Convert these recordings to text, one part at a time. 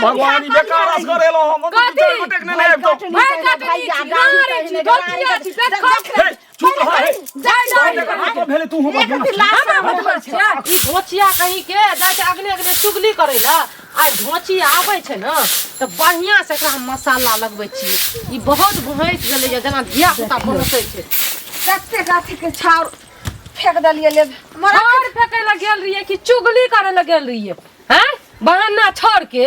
भगवान, ई बेकार असगर एलहुँ हम। हम तऽ दू चारि गोटेक नेने आबितहुँ। भाय काटनी छी, नारी छी, धोतिया छी, पेट खोल। हे, चुप रह, हे। एकर मतलब भेलै तू हमर हमरा बदमाश छै। ई धोचिया कहीं के जाइ छै अगने अगने चुगली करै लए। आइ धोचिया आबै छै ने तऽ बढ़िआँ से एकरा हम मसाला लगबै छियै। ई बहुत भैंस गेलैया, जेना धिया पुता भौंसै छै। कतेक अथी के छाउर फेंक देलियै ले। छाउर फेकै लए गेल रहियै कि चुगली करै लए गेल रहियै? हैं, बहाना छोड़ के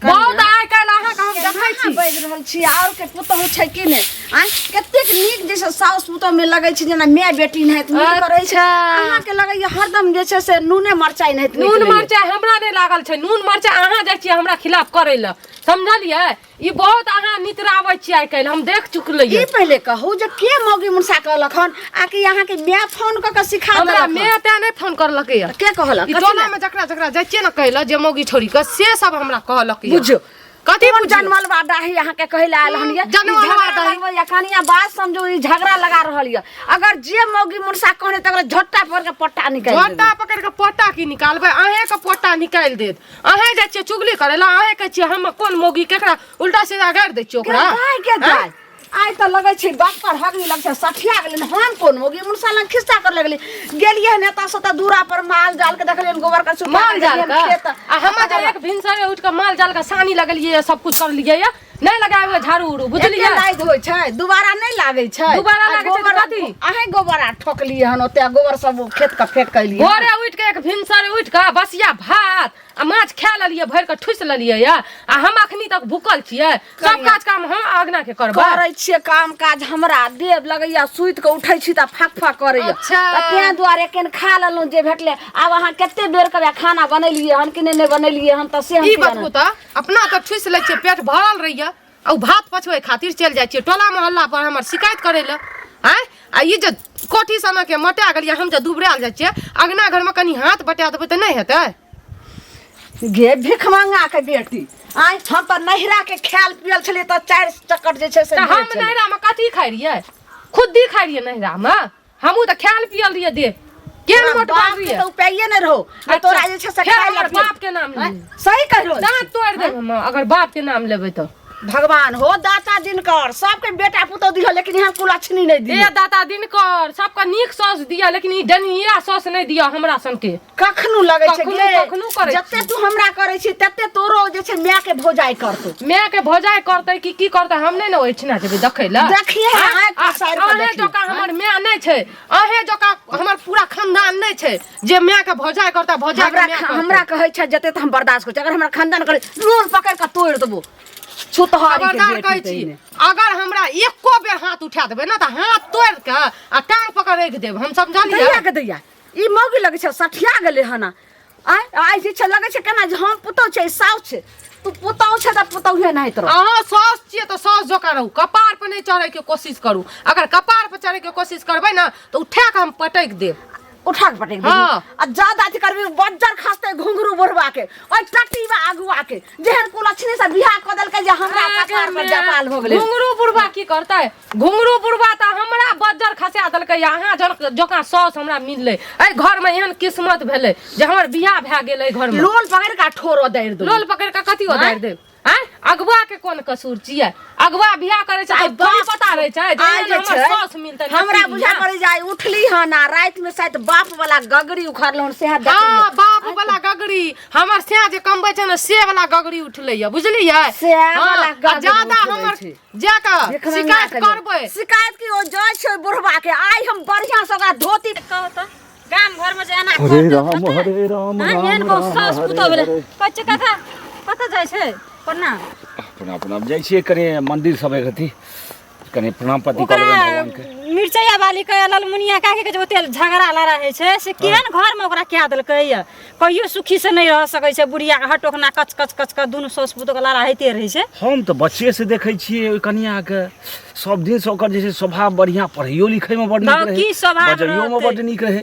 बहुत आइ काल्हि अहाँके हम देखै छी। बाजि रहल छी आओर के पुतहु छै कि नहि? आँय, कतेक नीक जे छै साउस पुतहु मे लगै छै जेना माय बेटी नाहित नीक करै छै। अहाँके लगैया हरदम जे छै से नूने मरचाइ नाहित नीक नून लगैया। मरचाइ हमरा नहि लागल छै। नून मरचाइ अहाँ जाइ छियै हमरा खिलाफ करै लए, समझलियै? ई बहुत अहाँ नितराबै छियै आइ काल्हि, हम देख चुकलियै। ई पहिले कहू जे के मौगी मुनसा कहलक हन, आ कि अहाँके माय फोन कऽ के सिखा हमरा देलक हन? माय तें नहि फोन करलकै यऽ। के कहलक? ई कथी टोला लए? में जकरा जकरा जाइ छियै ने कहै लए जे मौगी छोड़ी कऽ, से सब हमरा कहलक यऽ। बुझियौ कथी कोन बुझियौ? जनमल बा डाही अहाँके कहै लए आयल हन ये? ई जनमल बा झगड़ा डाही। लगबैया, कनिया बात समझू, ई झगड़ा लगा रहल ये। अगर जे मौगी मुनसा कहने तकरा झोटा पकड़ के पट्टा निकालि देबै। झोटा पकड़ के पट्टा की निकालबै? अहें के पट्टा निकालि देत। अहें जाइ छियै चुगली करै लए, अहें कहै छियै हम कोन मौगी, केकरा उल्टा सीधा गारि दै छियै ओकरा। गाय के गाय आइ तऽ लगै छै बापर हगनी लगै छै, सठिया गेलै। हम कोन मौगी मुनसा लग खिस्सा कर लगली गेलियै हन एतऽ से तऽ दूरा पर माल जाल के देखलियै, गोबर के सुखा माल जाल के खेत। आ हम जे एक भिनसरे उठि कऽ माल जाल के सानी लगलियै, सब कुछ करलियै या नहि लगाबै झाड़ू उड़ू, बुझलियै? एके लाइट होइ छै, दुबारा नहि लागै छै। दुबारा आ लागै छै तऽ गोबर कथी? अहें गोबर आ ठोकलियै हन, ओते गोबर सब खेत के फेंक के एलियै। भोरे उठि कऽ एक भिनसरे उठि कऽ बसिया भात आ माछ खा लेलियै, भरि कऽ ठुसि लेलियै या आ हम अखनी तक भूखल छियै। सब काज काम हम अगना के करबै। करै छियै काम काज, हमरा देव लगैया, सुति कऽ उठै छी तऽ फाक फाक करैया। तऽ तें दुआरे केन खा लेलहुँ जे भेटलै। आब अहाँ कते बेर के खाना बनेलियै हन कि नहि नहि बनेलियै हन तऽ से हम ई किया बतबू तऽ अपना तऽ ठुसि लै छियै, पेट भरल रहैया, आ ओ भात पछबै खातिर चलि जाइ छियै टोला मोहल्ला पर हमर शिकायत करै लए। आँय, आ ई जे कोठी सनके मटा गेलियै, हम जे दुबरायल जाइ छियै अगना घरमे, कनि हाथ बटा देबै तऽ नहि हेतै? गे भिखमंगा के बेटी, आँय, हम तऽ नैहरा के खायल पियल छलियै तऽ चारि चक्कर जे छै से तऽ हम भेल छलै। नैहरामे कथी खाइ रहियै? खुद्दी खाइ रहियै नैहरामे? हमहूँ तऽ खायल पियल रहियै, देह केहन तोरा मोट बाप के रहियै। तऽ उपाये नहि रहो आ तोरा जे छै से फेर खाय हमर लए पियै। बाप के नाम आँय, ली। सही कहि रहल दाँत छी। तोड़ि देब हम अगर बाप के नाम लेबै तऽ। भगवान हो दाता दिनकर, सबके बेटा पुतोह दिह लेकिन यहाँ कुलक्षणी नहि दिह। ए दाता दिनकर, सबके नीक सौस दिया लेकिन ई डनिया सौस नहि दिया हमरा सनके। कखनो लगै छै कखनो- गे, कखनो करै जते तू हमरा करै छी तते तोरो जे छै माय के भौजाइ करतौ। माय के भौजाइ करतै कि की करतै, हम नहि ने ओहिठिना जेबै देखै लए। देखिए, आँखि पसारि कऽ अहें देखिए। जकाँ हमर माय नहि छै, अहें जकाँ हमर पूरा खानदान नहि छै जे माय के भौजाइ करतै, भौजाइ के हमरा माय करतै। हमरा कहै छै जते तऽ हम बर्दाश्त करै छी, अगर हमरा खानदान करै लोन पकड़ि कऽ तोड़ि देबो छुतहारी के खबरदार बेटी कहै छी, तहिने। अगर हमरा एको बेर हाथ उठा देबै ने तऽ हाथ तोड़ि कऽ आ टांग पकड़ राखि देब हम, समझलियै? दैया के दैया, ई मौगी लगै छै सठिया गेलै हन। आँय, आइ जे छै लगै छै केना जे हम पुतहु छै, साउस छै। तू पुतहु छै तऽ पुतहुए नाहित रह। अहाँ साउस छियै तऽ साउस जकाँ रहू, कपार पर नहि चढ़ैके कोशिश करू। अगर कपार पर चढ़ैके कोशिश करबै ने तऽ उठा कऽ हम पटकि देब। उठा के पटकि देबही। आ ज्यादा अथी करबी बज्जर खसतै घुंघरू बुढ़वा के, ओहि टटीबा अगुआ के, जेहन कुलक्षणी से बियाह कऽ देलकै जे हमरा कपार पर जपाल भऽ गेलै। घुंघरू बुढ़वा की करतै? घुंघरू बुढ़वा तऽ हमरा बज्जर खसा देलकै। अहाँ जकाँ साउस हमरा मिललै, एहि घरमे एहन किस्मत भेलै जे हमर बियाह भए गेल एहि घरमे। लोल पकड़ि कऽ ठोर ओदारि देबौ। लोल पकड़ि कऽ कथी ओदारि देब? आँय, अगुआ के कोन कसूर छियै? अगुआ बियाह करै छै आइ तऽ थोड़ी बाप पता रहै छै जे आइ एहन जे हमर छै, साउस मिलतै हमरा नसीब बुझा मे। पड़ै जे आइ उठली हन आ राति मे शायद बाप वाला गगरी उखड़ल हन, सएह देखलियै। हँ, बाप वाला गगरी, हमर सैं जे कमबै छै ने से वाला गगरी उठलै या, बुझलियै? सएह हँ, वाला आ गगरी ज्यादा उठलै हमर छै। जाकऽ देखबै शिकायत ना कहियो। करबै। शिकायत की, ओ जाइ छै ओहि बुढ़वा के, आइ हम बढ़िया से ओकरा धोती कहू तऽ गाम घर में जे एना हरे करतै राम थोड़े। हरे राम हाँ, राम एहन बहुत राम सास हरे पुतोह भेलै। हरे। कहै छै काका कतऽ जाइ छै? प्रणाम। अपना अपना जाइ छियै कनि मंदिर सब एक अथी कनि प्रणाम पाती कऽ ओकरा लेबै भगवान के। मिरचैया वाली के ललमुनिया काकी के जे ओते झगड़ा लड़ा होइ छै से केहन घर में ओकरा कए देलकै या? कहियो सुखी से नहि रह सकै छै बुढ़िया के, हटोकना कच कच कच कच दुनू साउस पुतोह के लड़ा होइते रहै छै। हम तऽ बच्चे से देखै छियै ओहि कनिया के, सब दिन से ओकर जे छै स्वभाव बढ़िया, पढ़ैयो लिखै में बड नीक तऽ रहै, की स्वभाव बजैयो में रहतै? बड नीक रहै।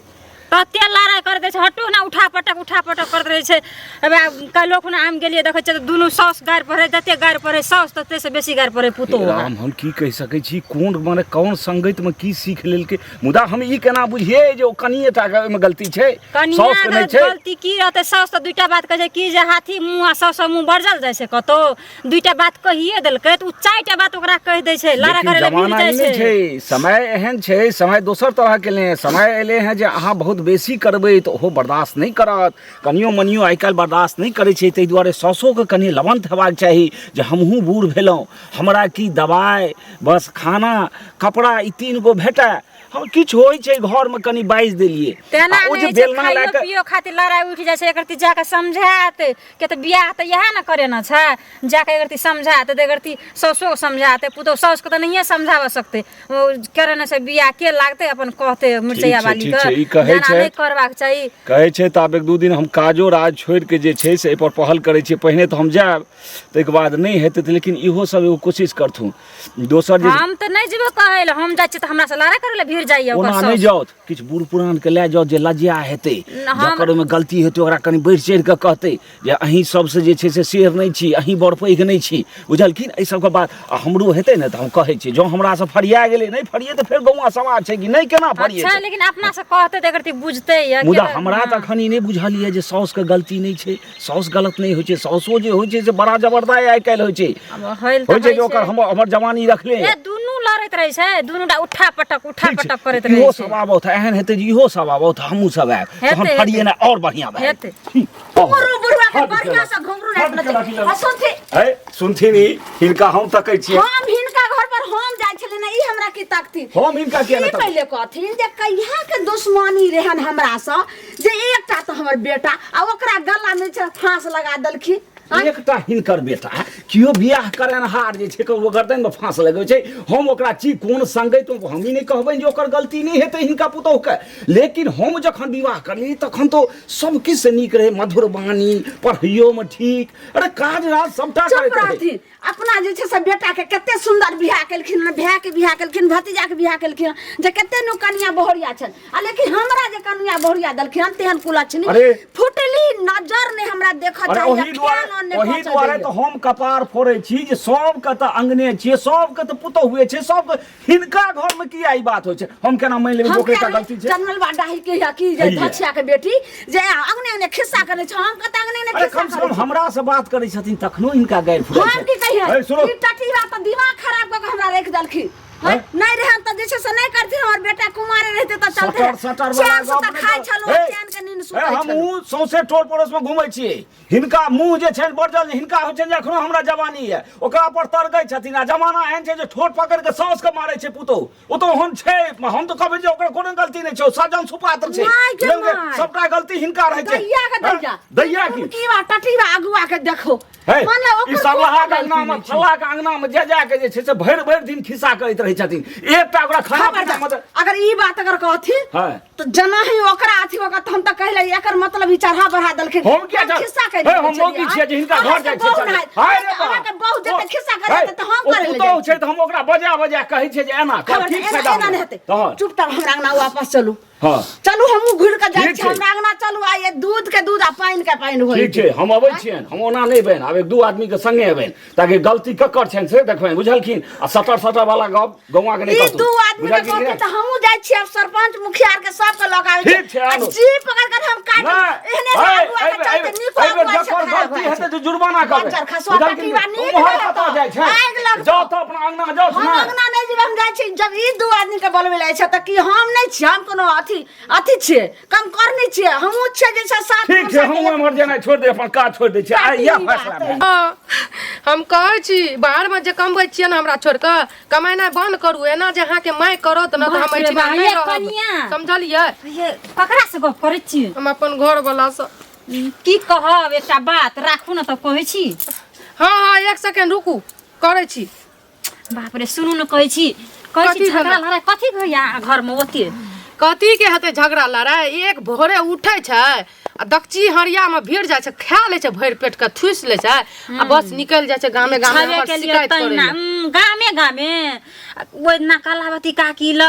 तते लड़ाइ करैत रहै छै हटू ने उठा पटक उठा पटक करैत रहै छै। हमे काल्हिो खुना हम गेलियै देखै छियै तऽ दुनू साउस गारि पढ़ै, जते गारि पढ़ै साउस तते से बेसी गारि पढ़ै पुतोहु। हे राम, हम की कहि सकै छी कोन माने कोन संगतिमे की सीख लेलकै, मुदा हम ई केना बुझियै जे ओ कनिए टाके ओहिमे गलती छै, कनिया साउसके नहि छै। गलती की रहतै? साउस तऽ दूटा बात कहै छै कि जे हाथी मुँह आ साउस मुँह बरजल जाइ छै कतौ, दूटा बात कहिए देलकै तऽ ओ चारिटा बात ओकरा कहि दै छै, लड़ाइ लेकिन करै लए भिड़ जमाना जाइ ई नहि छै। छै, समय एहन छै, समय दोसर तरहके एलै हँ। समय एलै हँ जे अहाँ बहुत बेसी करबै तऽ ओहो बर्दाश्त नहि करत, कनियो मनियो आइ काल्हि बर्दाश्त नहि करै छै। ताहि दुआरे साउसोके कनि लवन्त हेबाक चाही जे हमहूँ बूढ़ भेलहुँ, हमरा की दबाइ, बस खाना कपड़ा ई 3 गो भेटय, हम किछु होइ छै घरमे कनि बाजि देलियै तेना आ ओ नहि जे होइ छै, बेलना लए खाइयो कऽ पियो खातिर लड़ाइ उठि जाइ छै। एकरती जाकऽ समझायत के तऽ बियाह तऽ इएह ने करेना छै, जाकऽ एकरती समझायत तऽ एकरती साउसोके समझायत पुतोहु, साउसके तऽ नहिए समझाबऽ सकतै, ओ करेने छै बियाह के लागतै अपन कहतै मिरचैया छै, वाली ठीक के छै, ई कहै जेना छै। नहि करबाक चाही। कहै छै तऽ आब 1-2 दिन हम काजो राज छोड़ि कऽ जे छै से एहिपर पहल करै छियै। पहिने तऽ हम जायब, ताहिके बाद नहि हेतै तऽ, लेकिन इहो सब एगो कोशिश करथुन। दोसर जे हम तऽ नहि जेबै कहै लए, हम जाइ छियै तऽ हमरा से लड़ाइ करै लए भिड़ जाइए ओकर ओना नहि साउस। जाउत, किछु बूढ़ पुरानके लए जाउ जे लज्जा हेतै, हम जकर ओहिमे गलती हेतै ओकरा कनि बढ़ि चढ़ि कऽ कहतै जे अहीं सबसँ जे छै से शेर नहि छी, अहीं बड़ पैघ नहि छी, बुझलखिन एहि सबके बात। आ हमरो हेतै ने तऽ हम कहै छियै, जँ हमरासँ फरिया गेलै, नहि फरिये तऽ फेर गौआँ समाज छै कि नहि केना फरिये। अच्छा, लेकिन अपना से कहतै तऽ एकरती बुझतै यऽ मुदा के हमरा तऽ एखन ई नहि बुझल यऽ जे साउसके गलती नहि छै, साउस गलत नहि होइ छै, साउसो जे होइ छै से बड़ा जबरदस्त आइ काल्हि होइ छै, आब होइल तऽ होइ छै होइ जे ओकर छै। हमर हमर जवानी रखले ए दुनू लड़ैत रहै छै, दुनू टा उठा पटक उठा ठीक छै, पटक करैत रहै इहो छै। सब आबत, एहन हेतै जे इहो सब आबत, हमहूँ सब आयब तहन हेतै, फरियेनाइ आओर बढ़िआँ भए हेतै। जेतै। घुंघरू बुढ़वा के हट बढ़िया से घुंघरू हट नहि केलक, आ सुनथिन। है सुनथिन, ई हिनका हम तकै छियै। हम हिनका घर पर हम जाइ छलियै ने, ई हमरा की तकथिन? हम हिनका किया नहि ई तकबै? पहिले कहथिन जे कहिया के दुश्मनी रहन हमरा से, जे एकटा तऽ हमर बेटा आ ओकरा गला में छै फांस लगा देलखिन। आँय? एकटा हिनकर बेटा केओ बियाह करेनहार जे छै ककरो गर्दनमे फाँस लगबै छै। हम ओकरा छी कोन संगति, हम ई नहि कहबनि जे ओकर गलती नहि हेतै हिनका पुतोहुके, लेकिन हम जखन विवाह करलियै तखन तऽ सब किछु नीक रहै, मधुर वाणी, पढ़ैयोमे ठीक, अरे काज राज सबटा चुप करैत रहै। रहथिन। अपना जे छै से बेटा के कते सुंदर बियाह केलखिन हन, भाय के बियाह केलखिन, भतीजा के बियाह केलखिन हन, जे कते नु कनिया बहुरिया छनि, आ लेकिन हमरा जे कनिया बहुरिया देलखिन हन तेहन कुलक्षणी अरे। फुटली नजर नहि हमरा देखऽ अरे चाही, ओही दुआरे ख्याल नहि ओही पहुँचऽ दुआरे दैये। तऽ हम कपार फोड़ै छी जे सबके तऽ अंगने छियै, सबके तऽ पुतहुए छै, सबके हिनका घरमे किया ई बात होइ छै? हम केना मानि लेबै जे हम ओकरे टा किया गलती छै? जनमल बा डाही के या की जे हैया। धछिया के बेटी जे अंगने अंगने खिस्सा करै छै, हम कतऽ अंगने अंगने अरे खिस्सा कम से करै कम छी? हमरा से बात करै छथिन तखनो हिनका गारि फुरै हम की छै। कहियै? है सुनो, ई टटीवा तऽ दिमाग खराब कऽ के हमरा राखि देलखिन। हैं? नहीं रहन तऽ जे छै से नहि करथिन, हमर बेटा कुमारे रहते तऽ चलते। सटर सटर वाला चैन से गप तऽ नहि खाइ कर। छलहुँ, हे, चैन के नींद हे, सुतै छलहुँ। हमहूँ सौंसे टोल पड़ोस में घूमै छियै, हिनका मुँह जे छनि बरजल, हिनका होइ छनि जे एखनो हमरा जवानी यऽ, ओकरा पर तरगै छथिन। आ जमाना एहन छै जे ठोर पकड़ि कऽ साउसके मारै छै पुतोहु, ओ तऽ ओहन छै। हम तऽ कहबै जे ओकर कोनो गलती नहि छै, ओ सज्जन सुपात्र छै, माय के बुझलियै? माय। सबटा गलती हिनका रहै छै। दैया के दैया। हँ? दैया की की बा टटीवा अगुआ के देखो। हे, माने ई ओकर सरलाहा कोनो के अंगना गलती में नहि छै। फल्ला के अंगना में जा जा के जे छै से भरि भरि दिन खिस्सा करैत रहै छथिन, एकटा ओकरा खाना पीना खबरदार, मदद अगर ई बात अगर कहथिन हँ। तऽ जना ही ओकरा अथी ओकरा तऽ हम तऽ कहले एकर मतलब ई चढ़ा बढ़ा देलखिन। हम किया चढ़- खिस्सा कहि हे, हम मौगी छियै जे हिनका घर जाइ छै चढ़े। हाय रे बा। अहाँके बहुत जते खिस्सा हे, करे तऽ हम ओ करे ले पुतोहु जाइ छै तऽ हम ओकरा बजा बजा कहै छियै जे एना कर, खबर ठीक एना फायदा एना नहि हेतै। तहन चुपचाप हमरा अंगना वापस चलू। हाँ। चलू, हमहूँ घुरि कऽ जाइ ठीक छी। छै। हमरा अंगना चलू, आ ये दूध के दूध आ पानि के पानि होइ। ठीक छै, हम अबै छियनि, हम ओना नहि अबनि, आब 1-2 आदमी के संगे अबनि ताकि गलती ककर छनि से देखबनि, बुझलखिन? आ सटर सटर वाला गप गौआ के नहि ई कहथुन। दू आदमी के बुझलखिन कि कहतै नहि? तऽ हमहूँ जाइ छी, आब सरपंच मुखिया आर के सबके लऽ के आबै ठीक छै, आ आनू। जी पकड़ कर हम काट नहि, एहने है, अगुआ के एहि बेर- चलते एहि नीको बेर अगुआ छै, जकर खराब गलती होइ हेतै छै। तऽ जुर्माना करबै। बच्चर खसुआ बुझलखिन? टटीवा नीक उम्हर रहत। कतऽ जाइ छै? आगि लगतौ। जाउ तऽ अपना अंगना जाउ हम ने। अंगना नहि जेबै, हम जाइ छी। जब ई दू आदमी के बोलबै लए छै तऽ की हम नहि छियै? हम कोनो अथी अथी छियै, कम कर नहि छियै, हमहूँ छियै जे छै साथ ठीक छै, हमहूँ एम्हर जेनाइ छोड़ि दे, अपन काज छोड़ि दै छियै। आइ इएह फैसला भेल। हँ, हम कहै छी बाहरमे जे कमबै छियै ने, हमरा छोड़ि कऽ कमेनाइ बन्द करू। एना जे अहाँके माय करत ने तऽ हम बाप रे एहिठिना बा, नहि ये रहब। कनिया। समझलियै? ये ककरा से गप करै छी? हम अपन घरवलासँ। की कहब, एकटा बात राखू ने तऽ कहै छी। हँ हँ, एक सेकेंड रुकू, करै छी। बाप रे, सुनू ने, कहै छी, कहै छी कथी झगड़ा भेलै? लड़ाइ कथी होइया घरमे ओते? कथी के हेतै झगड़ा लड़ाइ? एक भोरे उठै छै आ दकची हरिया में भीड़ जाइ छै, खा लै छै भरि पेट के, थूसि लै छै आ बस निकलि जाइ छै गामे गामे छबे हमर के लिए शिकायत तहिना करैले। गामे गामे ओहि दिना कलावती काकी ल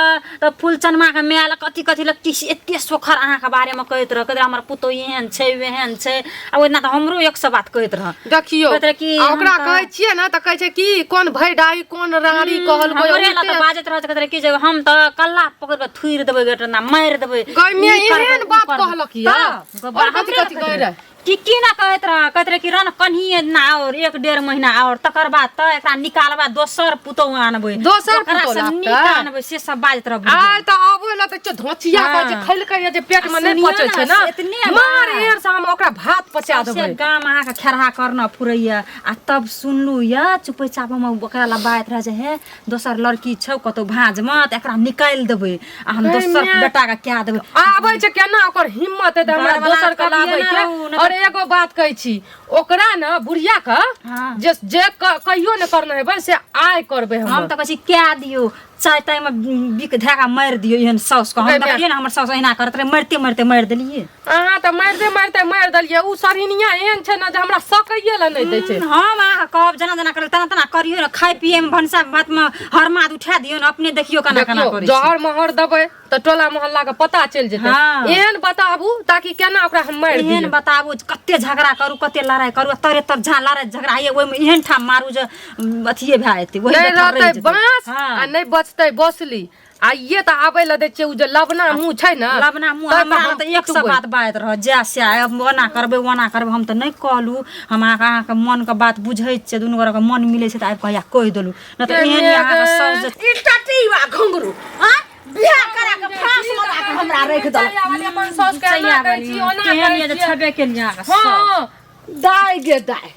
तऽ फूलचनमा के माय ल कथी कथी ल किछु एते सोखर अहाँके बारेमे कहैत रह कहैत रह हमर पुतोह एहन छै ओहन छै आ ओहि दिना तऽ हमरो एक सए बात कहैत रह देखियौ कहैत रहे कि आ ओकरा हम तऽ- कहै छियै ने तऽ कहै छै कि कोन भैडाई कोन रानी कहलकै हमरे लए तऽ उल्टे बाजैत रहै कहैत रहे कि जे हम तऽ कल्ला पकड़ि कऽ थुरि देबै गेट ना मारि देबै गै मे ई करबै, एहन ऊ बात करबै। कहलक या तऽ, और कथी हमरे लए कथी कहैत कहै रहे। रहै कि की ना कहैत रह कहैत रहे कि रन कन्हिए ना और एक डेढ़ महीना और तकर बाद तऽ एकरा निकालबा दोसर पुतोह आनबै दोसर ओकरा पुतोह से लागतै? नीक आनबै से सब बाजैत रह बुढ़िया। आइ तऽ आबो लए तऽ धोचिया हाँ। कहै छै खैलकै जे पेट मे नहि सुनियौ पचै ने, छै ने से एतने मार बात। एर से हम ओकरा भात पचा सबसे देबै गाम अहाँके खेरहा करना फुरैया आ तब सुनलू या चुपै चाप हम ओकरा ला बाजैत रहै छै हे दोसर लड़की छौ कतौ भाँजमे तऽ एकरा निकालि देबै आ हम गै दोसर माय। बेटाके कए देबै आबै छै केना ओकर हिम्मत हेतै हमरा घरवला दोसर के कभिए लाबै ना के रहू, ना और एगो बात कहै छी ओकरा ने बुढ़िया के हाँ। जे जे कहियो ने करने हेबै से आइ करबै हम हम तऽ कहै छी कए दियौ चाय तायमे बिक धए कऽ मारि दियौ एहन साउसके हम गै माय। देखलियै ने हमर साउस एहिना करैत रहै मारिते मारिते मारि देलियै अहाँ तऽ मारिते मारिते मारि देलियै ओ सरहिनिया एहन छै ने जे हमरा सकैये लए नहि दै छै हम अहाँके कहब जेना जेना करबै तेना तेना करियौ ने खाय पियैमे भनसा भातमे हरमाद उठा दियौ ने अपने देखियौ केना केना देखियौ करै छी जहर महर देबै तऽ टोला मोहल्ला के पता चलि जेतै हाँ। एहन बताबू ताकि केना ओकरा हम मारि एहन दियै बताबू जे कते झगड़ा करू कते लड़ाइ करू आ तरे तर जहाँ लड़ाइ झगड़ा होइए ओहिमे एहन ठाम मारू जे अथिए भए जेतै ओहि नहि बेकार रहि रहतै जेतै। बाँस हाँ। आ नहि बचतै बसली आ ये तऽ आबै लए दै छियै ओ जे लबना मुँह छै ने लबना मुँह तै हमरा हम तऽ एक सए पिटबै। बात बाजैत रहत जा से आब ओना करबै ओना करबै हम तऽ नहि कहलहुँ हम अहाँके अहाँके मनके बात बुझै छियै दुनू गोरेके मन मिलै छै तऽ आबि कऽ हैया कहि देलहुँ नहि तऽ एहन यऽ अहाँके साउस जे ई टटीवा घुंघरू हाँ बियाह करा के फांस लगा के हमरा राखि देलक अपन साउस के एना करै छी ओना केहन करै यऽ जे छियै। छेबे केलियै अहाँके साउस। हँ दाय गे दाय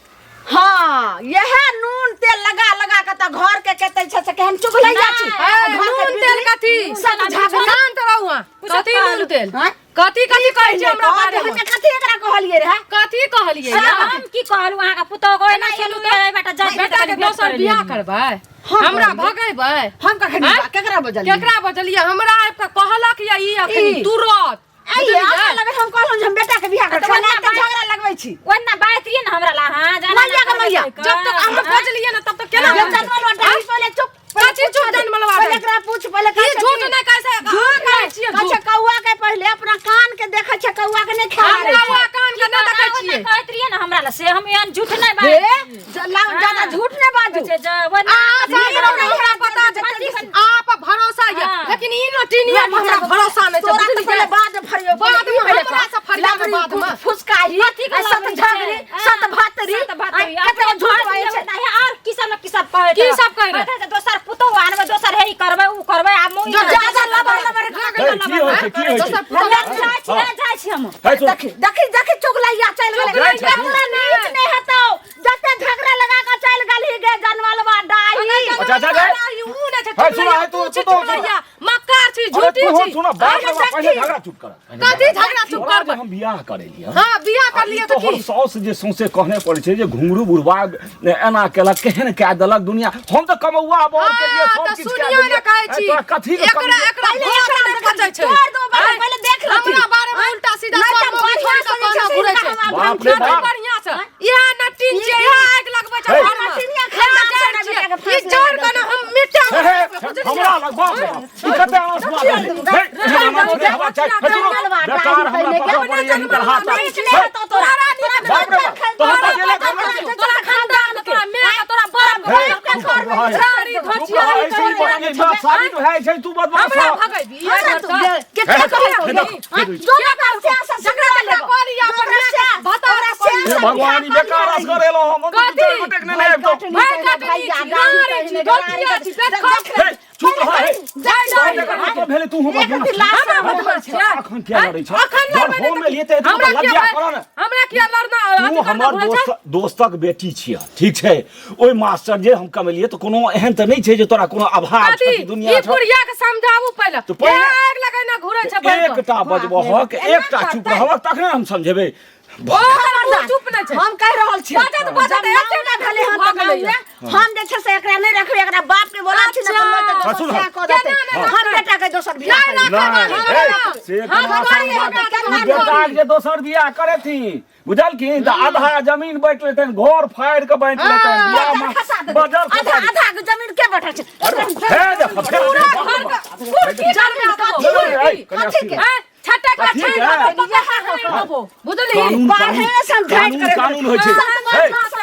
हाँ यह नून तेल लगा लगा के तऽ घर के केते छै से केहन चुगलैया छी ए, नून तेल कथी सब झागला शांत रहू अहाँ कथी नून तेल हाँ? कथी कथी कहै छी हमरा बारे में कथी एकरा कहलियै रहे कथी कहलियै हम की कहलू अहाँके पुतोह को एना खेलू तऽ बेटा जा बेटा के दोसर बियाह करबै हमरा भगेबै हम कखन आँय? केकरा बजलियै केकरा बजलियै हमरा आबि कऽ कहलक या ई अखनी ई? तुरत आइये हमरा लगे हम कहलहुँ जे हम बेटा के बियाह करब तऽ ओना एते झगड़ा लगबै छी ओना बात रहियै ने हमरा ला हाँ जाना मैया के मैया जब तक अहाँ बजलियै ने तब तक केना जब जनमल डाली पहिले चुप कथी चुप जनमलवा पहिले डाली? एकरा पूछ पहिले ई झूठ नहि कहै छै अहाँ कहै छियै कहै झूठ छै कौआ के पहिले अपना कान के देखै छै कौआ के नहि हम खेला कौआ कान के नहि देखै छियै कहैत रहियै ने हमरा ला से हम एहन झूठ नहि हे बाजै ज्यादा झूठ नहि बाजू छै जे ओना अहाँ सब हमरा पता छै आप भरोसा ये हाँ। लेकिन ई नटिनिया पर हमरा भरोसा नहि छै तोरा तऽ बुझलियै? पहिले बाद में फरियो बाद में हमरा से फरिया के बाद में। फुसकाही कथी के आ सत लबड़ी छै? झगड़ी हाँ। सत भातरी सत भातरी। आ कते झूठ बाजै छै नहि, और की सब न की सब कहैत की रहै। सब कहै रहै? कहैत रहै, दोसर पुतोह आनबै दोसर हे ई करबै ऊ करबै आ मुँह जो ज्यादा लबर लबर हे, की होइ छै की होइ छै दोसर पुतोह जाइ छी जाइ छी हम हे, सुन। देखी देखी देखी चुगलैया चलि गेलै जाइ छै। तोरा नीच नहि हेतौ जते झगड़ा लगा के चलि गेलही गे जनमलवा डाही अच्छा, अच्छा, अच्छा। ऊ नहि छै हे, सुन, हे, तू- छी तू- तू- चुगलैया मक्कार छी अरे झूठी तू छी सुन बात अरे पहिले देखी। झगड़ा चुप कर कथी झगड़ा चुप तोरा जे करबै हम बियाह करेलियै हाँ बियाह कर लियै तऽ तोहर की साउस जे सौंसे कहने पड़ै छै जे घुंघरू बुढ़वा एना केलक केहन कए देलक दुनिया हम तऽ कमौआ बर के लिए हाँ, सब तऽ किछु कए सुनियो ने देलियै कहै छी तोरा कथी के एकरा कमी एकरा पहिले भात एकरा नहि पचै छै तोड़ दो पहिले, पहिले देख लेथिन। हमरा बारे में उल्टा सीधा नहि सब तऽ मौगी बढ़िआँ छोड़ि कऽ से जे कहना छै घुरै से छै हिनका बाप रे बड़ बाप बढ़िआँ से इएह नटिन छियै इएह आगि लगबै छै हे। घरमे नटिनिया इएह खानदान जड़ से छियै बेटाके ई फाँस जड़ लगा के ने हम मिटा हे, हे, हमरा लग बाप रे बाप ई कते आंसू आ गेलै हे, एहन आंसू नहि हेबाक चाही। हे, सुनो, बेकार हमरा पकड़ऽ पड़ैए हिनकर हाथ नीच नहि हेतौ तोरा बाप रे बाप तोहर तऽ जेले करना छै। तोरा खानदान के तोरा माय के तोरा बाप के हे, चुप रह, हे। सारी चुप धोचिया रह, ऐसे ही बात नहीं, बात साबित भए छै तू बदमाश हमरा छह। भगैबी इएह हमरा तू घर के हे, के कहै हे, देख, हाँ, देख। जो ना कर से से जकरा जकरा कहली अपन भता हे भगवान ई बेकार असगर एलहुँ हम हम तऽ दू चारि गोटेक नेने आबि जाउ। भाई कटनी छी नारी छी धोचिया छी देख हे, चुप रह हे। जाय तोहर जाय जकर मतलब भेलै तू हमर हमरा बदमाश छियै। अखन किया लड़ै छह? अखन जब लड़बै हम एलियै तऽ एतबो हमरा तऽ किया लज्जा करऽ ने। हमरा किया लड़ना तू अथी करना हमर घुरै छै दोस्त दोस्तक बेटी छिय ठीक छै ओहि मास्टर जे हम कमेलियै तऽ कोनो एहन तऽ नहि छै जे तोरा कोनो अभाव कथी छौ कि दुनिया ई छौ बुढ़िया के समझाबू पहिले तऽ पहिले- ए आगि लगेने घुरै छै बैठ कऽ। एकटा बजबहक एकटा चुप रहबक तखने हम समझेबै ओ हमर मुँह चुप नहि छै हम कहि रहल छी बाजत बाजत एते ना भेलै हन भऽ तऽ गेलैया। गाँवमे हम जे छै से एकरा नहि रखबै एकरा बाप के बोला छी ने अच्छा। तऽ हाँ, सुन, दोसर हाँ। बियाह कऽ देतै केना नहि हम बेटा के दोसर बियाह नहि करबै राखब, नहि, हमरा हे, से हम कोनो आसान थोड़ी बात एकरा ई केना बेटाक जे दोसर बियाह करेथिन बुझलखिन तऽ आधा जमीन बाँटि लेतनि घर फाड़ि कऽ बाँटि लेतनि हाँ। बियाह बजर मे खसा देबै बजर आधा खसा आधा के जमीन बैठल छै हे देख पूरा घर के कुर्सी डाल कथी के ए, कनी कथी के? हैं छटा का कथी छाइन के? देबो पक्का हानि देबो बुझली कानून बाहरे से हम झाँट कानून करे कानून होइ छै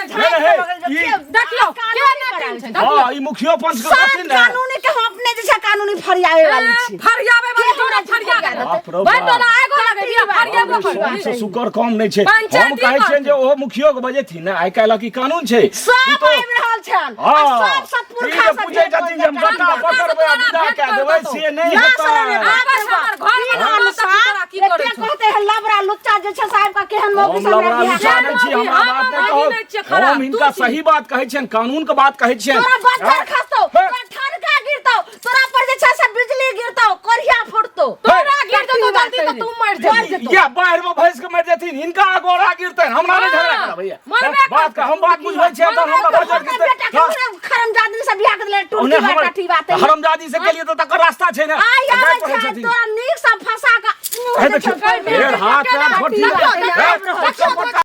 हे, हे, हे, ई देखियौ के ने छै हां ई मुखियो पंच के सात कहथिन ने कानूनी के हम अपने जैसा कानूनी फरियावे वाली छी फरियावे वाली तोरा फरिया बाप रौ भाई बाप। तोरा आगो लगे बिया फरियाबो सोम करबी से सुकर कम नहीं छै हम पंचायती कहै छियनि जे करतै। ओहो मुखियो के बजेथिन ने आइ काल्हि की कानून छै ई सब तो आबि रहल छन हाँ आ सब सब ई पुरखा जे से पूछै छथिन जे हम गट्टा पकड़बै आ विदा कए देबै से नहि ना हेतै सर, रे बाप आबस हमर घर में रहल तऽ तोरा की करै एते छौ कहते हैं लबरा लुच्चा जे छै साहब का केहन मौगी हम सब लबड़ा लुच्चा नहि छी हम हमरा बात हम नहि नहि छियै कहू खराब, हम तू हिनका छी। सही बात कहै छियनि कानून के बात कहै छियनि तोरा बज्जर हाँ? खसतौ हे, तोरा ठनका गिरतौ तोरा पर जे छै से बिजली गिरतौ कोरिया फुटतौ तोरा गिर जेतौ जल्दी तऽ तू मरि जेबही या बाढ़ि में भैंस के मरि जेथिन हिनका अगोरा गिरतनि हमरा नहि झगड़ा करब भैया मरबे बात के हम बात बुझबै छियै तहन हमरा बज्जर हमर बेटा गिरतै के पूरा खरमजादी से बियाह कर देले ओने टूटी हमर बात टाटी बात हरमजादी से केलिए तऽ तकर रास्ता छै ने आई गाय आबै पढ़ै छै छथिन। तोरा नीक से फंसा के हे देखियौ, मुँह फेर हाथ पैर छोड़ देखियौ, दियौ। देखियौ, हे, पटका, पटका।